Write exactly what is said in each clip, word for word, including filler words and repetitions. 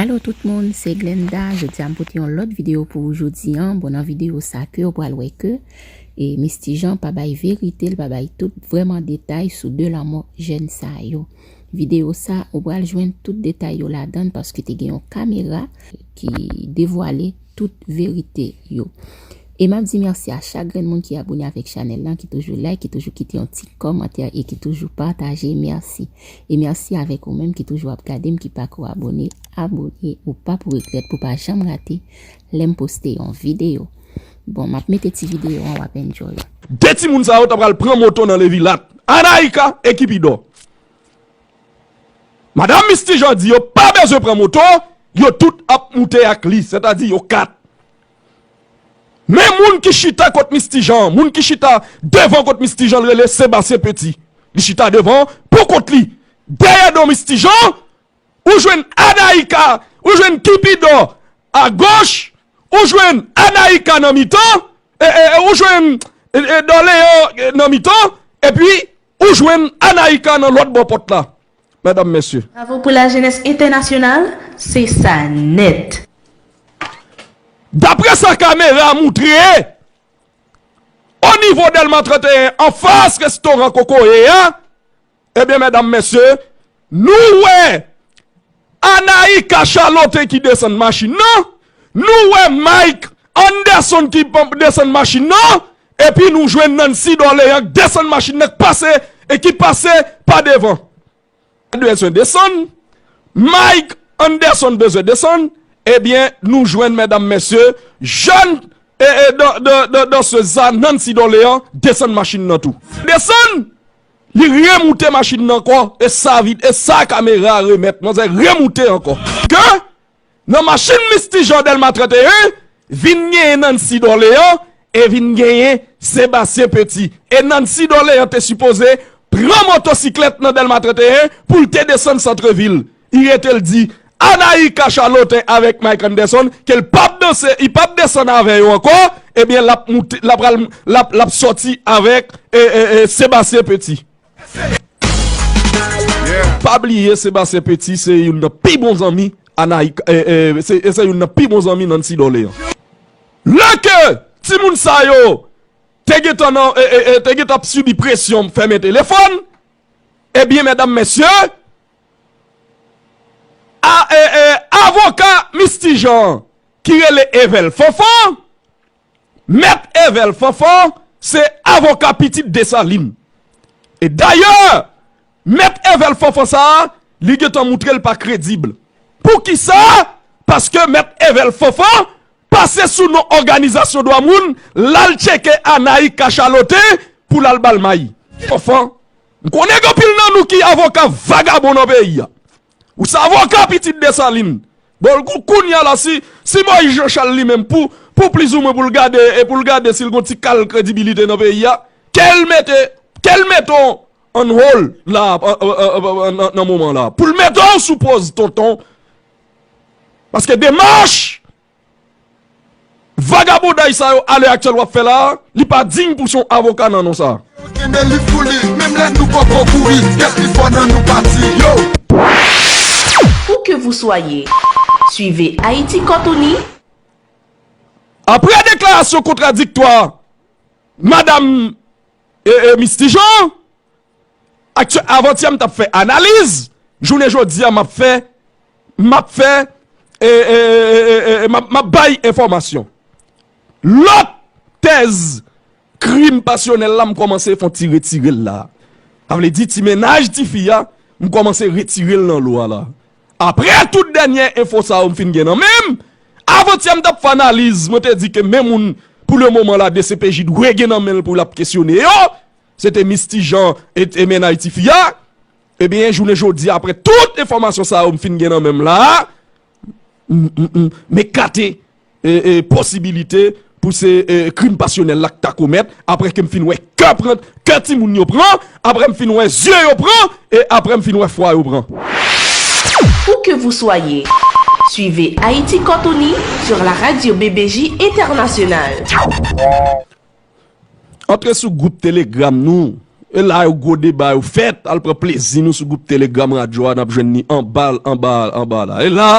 Alo tout moun, se Glenda. Jodi a m pote yon lòt videyo pou ou jodi an. Bon, nan videyo sa ke ou pral wè ke e Misty Jean pa bay verite, l pa bay tout vrèman detay sou de lanmò jèn sa yo. Videyo sa, ou pral jwenn tout detay yo ladan l paske te gen yon kamera ki devwale tout verite yo. E m ap di mèsi a chak grenn moun ki abone avèk chanèl lan, ki toujou like, ki toujou kite yon ti kòmantè e ki toujou pataje. Mèsi. E mèsi avèk ou menm ki toujou ap gade m, ki pako abone, abone, ou p ap regrèt pou pa janm rate lè m poste yon videyo. Bon, m ap mete ti videyo an, w ap enjoy. De timoun sa yo ta pral pran moto nan Levilat. Anaïka e Kipidò. Madanm Misty Jean di yo pa bezwen pran moto, yo tout ap moute ak li, sètadi yo kat. Men moun ki chita kot Misty Jean, moun ki chita devan kot Misty Jean, l rele Sebastien Petit. Li chita devan pou kont li. Dèyè do Misty Jean, ou jwenn Anaïka, ou jwenn Kipidò agoch, ou jwenn Anaïka nan mitan, e, e, e, ou jwenn e, e, Dòleyan e, nan mitan, epi ou jwenn Anaïka nan lòt bò pòt la. Medam, mesye. Bravo pou lajenès entènasyonal, se sa nèt. Daprè sa kamera a moutre, o nivo Dèlma trannteyen, anfas restoran Kokoye a, ebyen, medam, mesye, nou wè Anaïka Charlotin ki desann machin nan, nou wè Mike Anderson ki p-, desann machin nan, epi nou jwenn Nancy Dorléan k desann machin nan, k pase, e ki pase pa devan. Bezwen desann, Mike Anderson bezwen desann, ebyen, nou jwenn, medam, mesye, jèn, e, e, dan-, dan-, dan-, dansez sa, Nancy Dorléan, desann machin nan tou. Desann, li remoute machin nan ankò, e sa vit, e sa kamera a remèt, manzè remoute ankò. Ke nan machin Misty Jean Dèlma trannteyen, vin genyen Nancy Dorléan, e vin genyen Sebastien Petit. E Nancy Dorléan te sipoze pran motosiklèt nan Dèlma trannteyen pou l te desann santrevil. Li rete l di Anaïka Charlotin avèk Mike Anderson ke l p ap danse, li p ap desann avè yo ankò, ebyen, l ap moute, l ap pral, l ap, l ap sòti avèk, e, e, e, Sebastien Petit. Pa bliye, Sebastien Petit se youn nan pi bon zanmi Anaïka, e, e, se, e se youn nan pi bon zanmi Nancy Dorléan. Lè ke timoun sa yo te gentan nan, e, e, e, te gentan ap sibi presyon fèmen telefòn, ebyen, medam, mesye, a, e, e, avoka Misty Jean ki rele Evel Fanfan, Mèt Evel Fanfan se avoka pitit Desalin. E dayè, Mèt Evel Fanfan sa a, li gentan moutre l pa kredib. Poukisa? Paske Mèt Evel Fanfan pase sou non òganizasyon dwa moun, l al tcheke Anaïka Charlotin pou l al ba l may. Fanfan, m konnen gen anpil nan nou ki avoka vagabon nan peyi a. Ou se avoka pitit Desalin. Bon, kou-, kounye a la, si, si Moïse Jean Charles li menm, pou, pou plizoumwen pou l gade, e pou l gade si l gon ti kal kredibilite nan peyi a, ke l mete, ke l mete w on hold la, an, an, an, an, nan, nan moman la. Pou l mete w sou pòz, tonton. Paske demach vagabonday sa yo alè aktyèl w ap fè la a, li pa diy pou se yon avoka nan non sa a. Yo kenbe liv pou li, menm lè nou poko kouri, kèk pi fò nan nou pati, yo. Où que vous soyez, suivez Haïti Quand on y. Apre deklarasyon kontradiktwa madanm, e, e, Misty Jean, aktyè-, avantyè m t ap fè analiz, jounen jodi a m ap fè, m ap fè, e, e, e, e, e, m ap, m ap bay enfòmasyon. Lòt tèz krim pasyonèl la, m kòmanse fè yon ti retire l la. Sa vle di ti mennaj tifi a, m kòmanse retire l nan lo a la. Apre tout dènye enfo sa yo m fin gen nan men m, avantyè m t ap fè analiz, mwen te di ke men moun pou le moman la D C P J dwe gen nan men l pou l ap kesyone yo, se te Misty Jean e, e mennaj tifi a. Ebyen, jounen jodi a, apre tout enfòmasyon sa yo m fin gen nan men m la a, m, m, m, m ekate, e, e, posibilite pou se, e, krim pasyonèl la k ta komèt, apre ke m fin wè kè pran, kè timoun yo pran, apre m fin wè zye yo pran, e apre m fin wè fwa yo pran. Où que vous soyez, suivez Haïti Quand on y sur la radio B B J Internationale. Antre sou gwoup Telegram nou. E la yo gwo deba yo fèt. Al pran plezi nou sou gwoup Telegram radyo a, n ap jwenn li anba, anba, anba la. E la,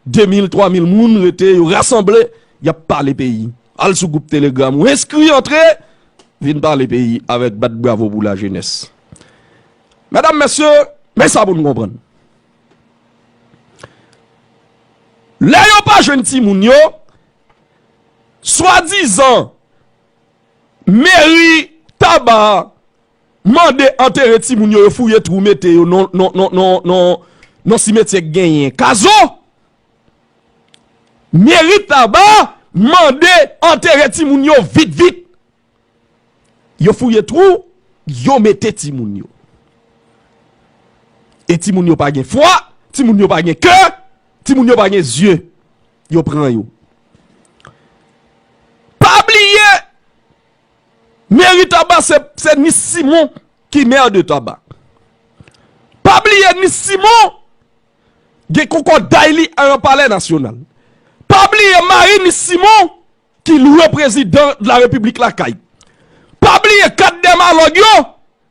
de mil, twa mil moun rete, yo rasanble, y ap pale peyi. Al sou gwoup Telegram ou enskri, antre, vin pale peyi avèk bat bravo pou lajenès. Medam, mesye, men sa pou n konprann. Lè yo pa jwenn timoun yo, swadizan meri Taba mande antere timoun yo, yo fouye twou mete yo nan, nan, nan, nan, nan, nan simetyè k genyen Kazo. Meri Taba mande antere timoun yo vit, vit. Yo fouye twou, yo mete timoun yo. E timoun yo pa gen fwa, timoun yo pa gen kè, timoun yo pa gen zye. Yo pran yo. Pa bliye, meri Taba se, se Nis Simon ki mè de Taba. Pa bliye Nis Simon gen konkòday li an Palè Nasyonal. Pa bliye Marie Nis Simon ki lwe prezidan de la repiblik lakay. Pa bliye kat dèmalòg yo,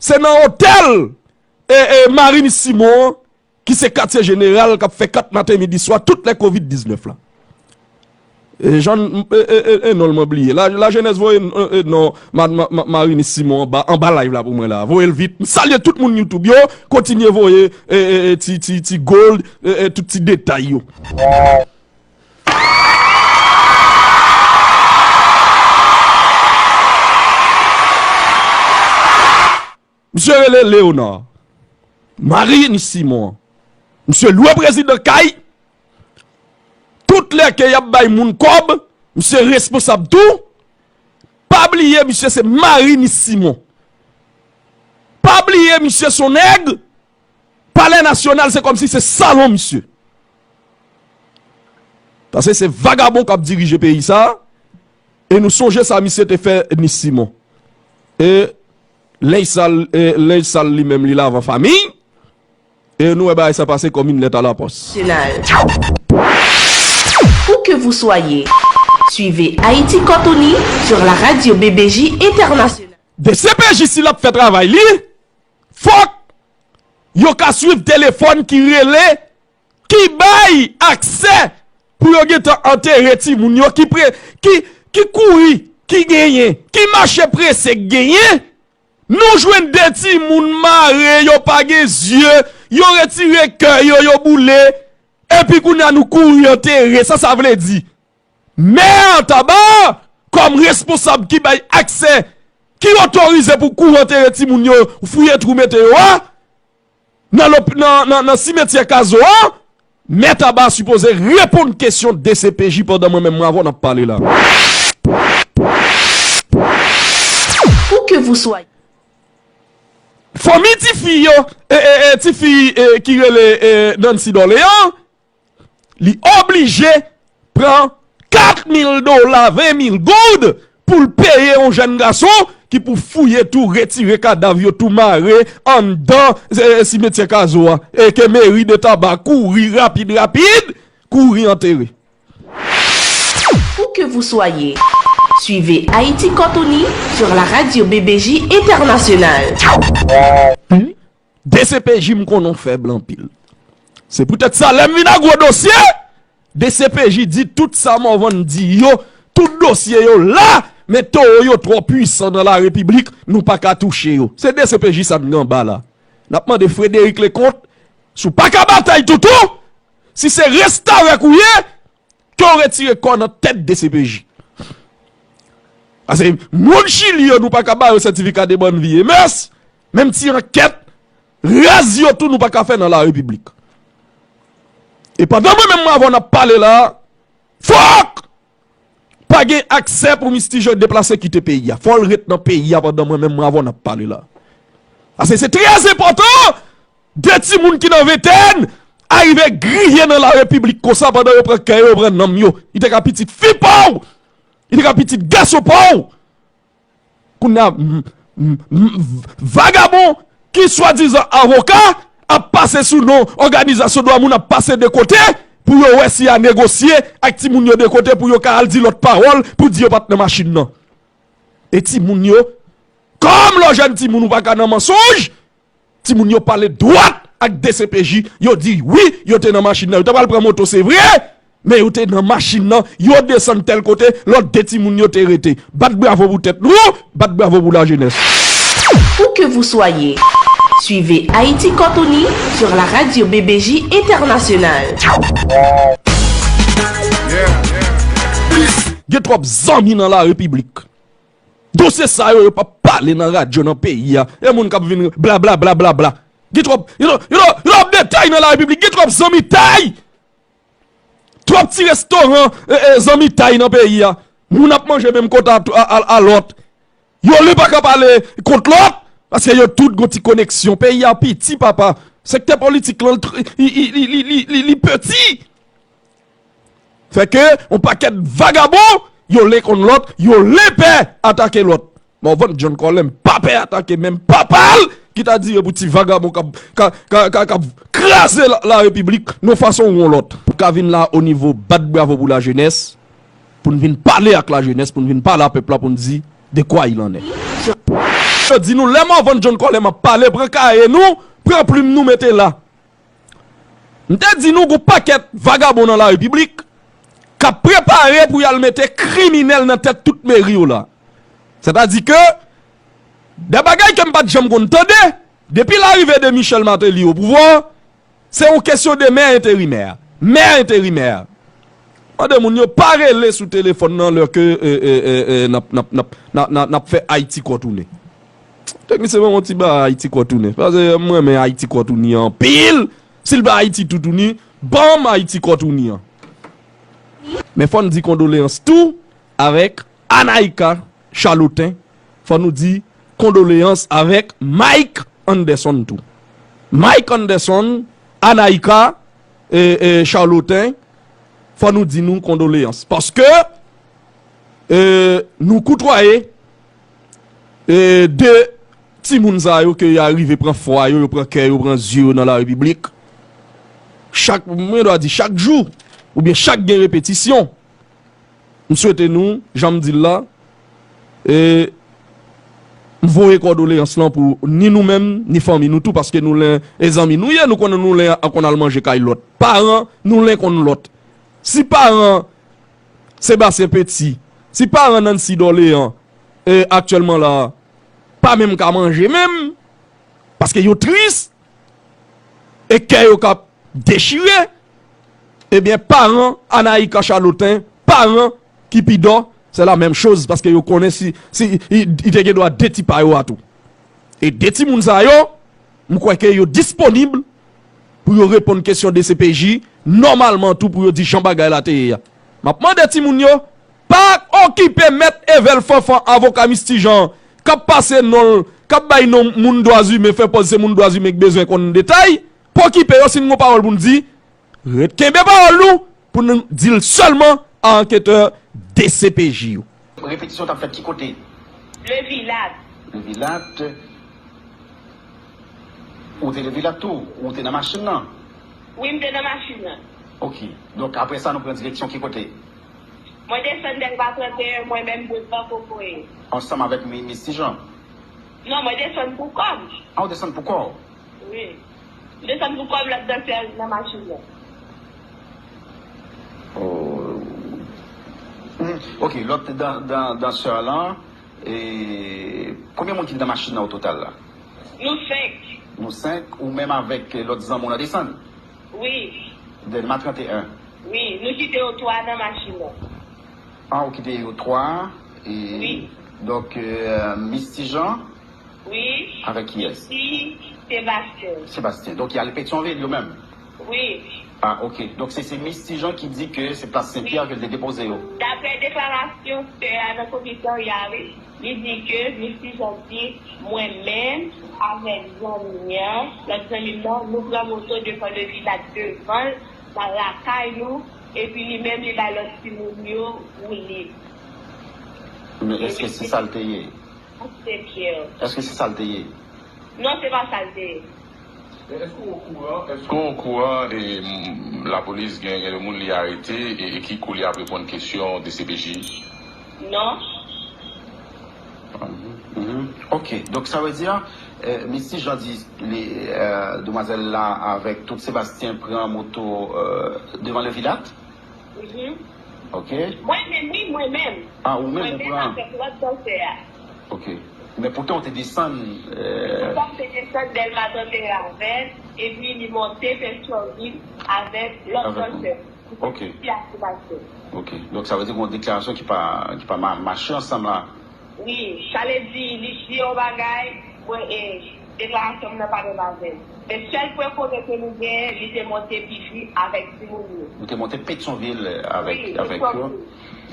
se nan otèl e, e, Marie Nis Simon an, ki se katye jeneral k ap fè kat maten midi swa tout lè kovid diznèf la. E, Jan, e, e, e, e non, mwen bliye. La, lajenès voye, e, e, non, ma, ma, ma, Marie Nis Simon anba, anba live la pou mwen la. Voye l vit. M salye tout moun YouTube yo. Kontinye voye, e, e, e, ti, ti, ti gold, e, e, tout ti detay yo. Misye rele Léonard. Marie Nis Simon. Misye lwe prezidan kay. Tout lè ke y ap bay moun kòb, misye responsab tou. Pa bliye, misye se Marie Nis Simon. Pa bliye, misye se yon nèg. Palè Nasyonal, se kòmsi se salon misye. Paske se vagabon k ap dirije peyi sa. E nou sonje sa misye te fè Nis Simon. E lenj sal, e lenj sal li menm li lavan famiy. E nou wè bagay sa pase kòm une lettre à la poste. National. Où que vous soyez, suivez Haïti Cortoni sur la radio B B J Internationale. D C P J si l ap fè travay li, fòk yo ka swiv telefòn ki rele, ki bay aksè pou yo gentan antere timoun yo, ki pre, ki, ki kouri, ki genyen, ki mache prese k genyen. Nou jwenn de timoun mare, yo pa gen zye, yo retire kè yo, yo boule, epi kounye a nou kouri antere. Sa sa vle di? Mè Taba, kòm responsab ki bay aksè, ki otorize pou kouri antere timoun yo, fouye twou mete yo a, nan lop-, nan, nan, nan simetyè Kazo a, Mè Taba sipoze reponn kesyon D C P J pandan mwen menm mwen avè w n ap pale la. Où que vous soyez. Fanmi tifi yo, e, e, e, tifi, e, ki rele, e, Nancy Dorléans, li oblije pran kat mil dola, ven mil goud, pou l peye yon jèn gason ki pou fouye twou, retire kadav yo twou mare anndan, e, simetyè Kazo a. E ke meri de Taba kouri rapid, rapid, kouri antere. Où que vous soyez, suivez Haïti Cortoni sur la radio B B J Internationale. D C P J m konnen w fèb anpil. Se poutèt sa, lè m vin ak gwo dosye, D C P J di tout sa Morvan di yo, tout dosye yo la, men towo yo twò pwisan nan larepiblik, nou pa ka touche yo. Se D C P J sa n gen anba la. N ap mande Frédéric Leconte, si w pa ka batay toutou, si se restavèk ou ye, ke w retire kò w nan tèt D C P J. Paske moun Chili yo, nou pa ka ba yo sètifika de bòn vi e mès, menm ti ankèt raz yo tou nou pa ka fè nan larepiblik. E pandan mwen menm mwen avè w n ap pale la, fòk pa gen aksè pou Misti Jean deplase kite peyi a. Fò l ret nan peyi a pandan mwen menm mwen avè w n ap pale la. Paske se trè enpòtan. De timoun ki nan ventèn arive griye nan larepiblik konsa pandan yo pran kè yo, yo pran nanm yo. Li te ka pitit fi pa w. Li te ka pitit gason pa w. Kounye a, m, m, m, vagabon ki swadizan avoka ap pase sou non òganizasyon dwa moun, ap pase de kote pou yo wè si y a negosye ak timoun yo de kote pou yo ka al di lòt pawòl pou di yo pa t nan machin nan. E timoun yo, kòm lè w jèn timoun ou pa ka nan mansonj, timoun yo pale dwat ak D C P J, yo di wi, yo te nan machin nan. Yo ta pral pran moto, se vre, Men yo te nan machin nan, yo desann tèl kote, lòt de timoun yo te rete. Bat bravo pou tèt nou, bat bravo pou lajenès. Où que vous soyez, suivez Haïti Cortoni sur la radio B B J Internationale. Gen twòp zanmi nan la repiblik. Dosye sa yo, yo p ap pale nan radyo nan peyi a. E moun k ap vin bla bla bla bla bla. Gen twòp, you know, you know, you know, detay nan la repiblik. Gen twòp zanmi tay. Twòp ti restoran, e, e, zanmi tay nan peyi a. Moun ap manje menm kote a, a, a, a lòt. Yo li pa ka pale kont lòt, paske yo tout gon ti koneksyon. Peyi a piti, papa. Sektè politik lan, li, li, li, li, li, li piti. Fè ke yon pakèt vagabon, yo le konn lòt, yo le pè atake lòt. Morvan John Colem pa pè atake menm papa l ki ta dire pou ti vagabon k ap, k ap, k ap, k ap, k ap kraze la, la repiblik yon fason ou yon lòt. Nou ka vin la o nivo bat bravo pou lajenès, pou n vin pale ak lajenès, pou n vin pale a pèp la, pou n di de quoi il en est. Yo di nou lè Morvan John Colem ap pale, pran kaye nou, pran plim nou mete la. M te di nou gon pakèt vagabon nan la repiblik k ap prepare pou y al mete kriminèl nan tèt tout meri yo la. Sètadi ke de bagay ke m pa t janm konn tande depi larive de Michel Martelly o pouvwa, se yon kesyon de mè enterimè. Mè enterimè. Mande moun yo pa rele sou telefòn nan lè ke, e, e, e, e, n ap, n ap, n ap, n ap, n ap, n ap fè Ayiti kò tounen. Teknisyen ban m yon ti ba Ayiti kò tounen. Paske m renmen Ayiti kò tounen anpil. Si l ba Ayiti toutouni, ban m Ayiti kò tounen an. Men fò n di kondoleyans tou avèk Anaïka Charlotin. Fò nou di kondoleyans avèk Mike Anderson tou. Mike Anderson, Anaïka, e, e, Charlotin, fò nou di nou kondoleyans. Paske, e, nou koutwaye, e, de timoun sa yo ke y arive pran fwa yo, yo pran kè yo, pran zye yo nan la repiblik. Chak, mwen dwa di chak jou, oubyen chak gen repetisyon. M swete nou, jan m di l la, e m voye kondoleyans lan pou ni nou menm, ni fanmi nou tou, paske nou len e zanmi nou ye, nou konnen nou len an konn al manje kay lòt. Paran nou len konn lòt. Si paran Sebastien Petit, si paran Nancy Dorléan, e aktyèlman la, pa menm ka manje menm, paske yo tris, e kè yo k ap dechire, ebyen, paran Anaïka Charlotin, paran Kipidò, se la menm choz, paske yo konnen si, si, i, i te gen dwa de ti pa yo a tou. E de timoun sa yo, m kwè ke yo disponib pou yo reponn kesyon D C P J, nòmalman tou pou yo di jan bagay la te ye a. M ap mande timoun yo, pa okipe mèt Evel Fanfan, avoka Misti Jan, k ap pase non l, k ap bay non moun dwa zimen, fè pòz se moun dwa zimen k bezwen konn detay, pa okipe yo, si n gon pawòl pou n di, ret kenbe pawòl nou pou n di l sèlman a anketè D C P J yo. Repetisyon t ap fèt ki kote? Le Vilat. Le Vilat. Ou te Le Vilat tou? Ou te nan machin nan? Wi, m te nan machin nan. Ok. Donk, apre sa, nou pran direksyon ki kote? Mwen desann Dèlma trannteyen, mwen menm devan Kokoye. Ansanm avèk Misti Jan? Non, mwen desann pou kò m. A, ou desann pou kò w? Wi. M desann pou kò m, lòt dansè nan machin nan. Oh. Hmm. Ok, lòt dan, dan, dansè lan, e, konbyen moun ki te nan machin nan o total la? Nou senk. Nou senk, ou menm avèk lòt zanmi w nan desann? Wi. Dèlma trannteyen? Wi, nou kite yo twa nan machin nan. A, ou kite yo twa. E, Wi. Donk, e, Misti Jan? Wi. Avèk kiyès? Misti, Sebastien. Sebastien. Donk, y al Petyonvil yo menm? Wi. A, ok. Donk, se, se Misti Jan ki di ke se plas Senpyè ke l te depoze yo? Daprè deklarasyon sè a nan komisarya, wi. Li di ke Misti Jan di, mwen menm, avèk zanmi an, lòt zanmi m nan, nou pran moto devan Le Vilat devan l, nan lakay nou, epi li menm, li bay lòt timoun yo woule. Men èske se sa l te ye? Ak Senpyè. Èske se sa l te ye? Non, se pa sa l te ye. Men èske w okouran, èske w okouran de, mm, lapolis gen, gen de moun li arete e, e ki kou li ap reponn kesyon D C P J? Non. Mhm, mhm. Ok, donk sa vle di, e, Misti Jan di li, e, demwazèl la avèk tout Sebastien pran moto, e, devan Le Vilat? Mhm. Ok? Mwen menm, wi, mwen menm. Ah, ou menm Mwen ou menm pran. Avèk lòt dansè a. Ok. Men poutan ou te desann. euh, Sa m te desann Dèlma trant e en avè l, epi li monte Petyonvil avèk lòt Avèk dansè. Ok. Ti aktivasyon. Ok. Donk sa vle di gen yon deklarasyon ki pa, ki pa ma- mache ansanm la. Wi, sa vle di, li di yon bagay, mwen, e, deklarasyon m nan pa menm avè l. Men sèl pwen komen ke nou gen, li te monte Piti avèk timoun yo. Nou te monte Petyonvil avèk, Wi, avèk yo. Petyonvil.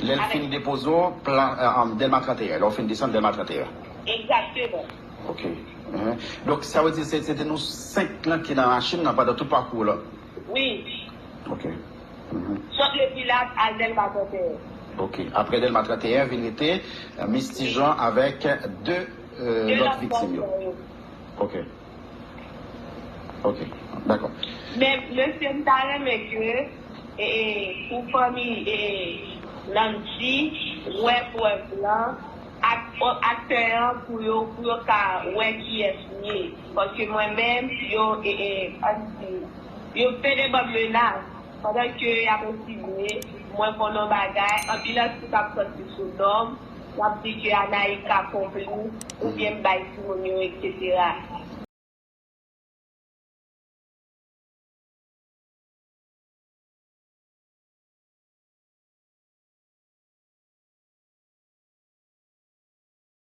Lè l Avèk- fin depoze w, pla- euh, Dèlma trant e en. Lè w fin desann Dèlma trant e en. Egzakteman. Ok. Mhm. Donk sa vle di se se te nou senk lan ki nan machin nan pandan tout pakou la. Wi. Ok. Mhm. Sot Lepilat al Dèlma trant e en. Ok. Apre Dèlma trant e en, vin rete euh, Miss Tijan avèk de euh, De lòt lòt viktim yo. dansè yo. Ok. Ok. Dakò. Men mesye, m ta renmen ke, e, e, pou fanmi, e, Nandy wè prèv lan ak aktè an pou yo, pou yo ka wè kiyès li ye. Paske mwen menm, yo, e, e, ann di, yo fè de bann menas. Pandan ke y ap ensimye, mwen konnen yon bagay, anpil atis ap sòti sou non m, y ap di ke Anaïka konplis, oubyen m bay timoun yo, etsetera.